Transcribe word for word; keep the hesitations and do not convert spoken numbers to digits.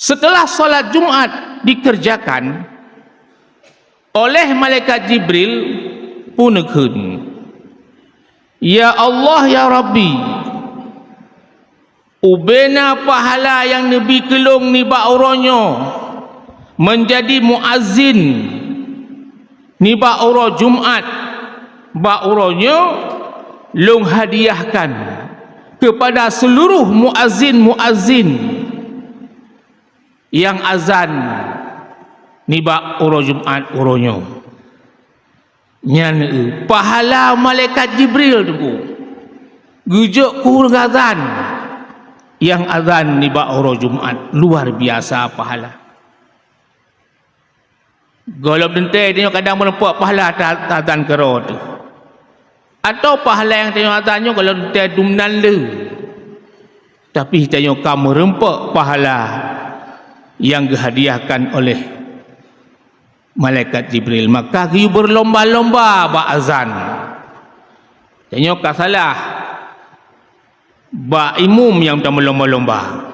Setelah salat Jumat dikerjakan, oleh malaikat Jibril peuneukheun, "Ya Allah, ya Rabbi, ubena pahala nyang neubi keu lôn nibak uroe nyoe meunjadi muazzin nibak uroe Jumat, bak uroe nyoe lôn hadiahkan keupada seuluruh muazzin-muazzin nyang azan nibak uroe Jumat uroe nyoe." Nyan, eh, pahala malaikat Jibril teungku geujok keu ureuëng azan nyang azan nibak uroe Jumat, luar biasa pahala. Gohlom teuntée tanyoe kadang meureumpok pahala ta-, ta-, azan keudroe teuh. Atawa pahala nyang tanyoe azan nyoe gohlom teuntée dumnan le. Tapi tanyoe ka meureumpok pahala nyang geuhadiahkan oleh malaikat Jibril. Maka geuyue beurlomba-lomba bak azan. Tanyoe ka salah bak imum nyang tameulomba-lomba.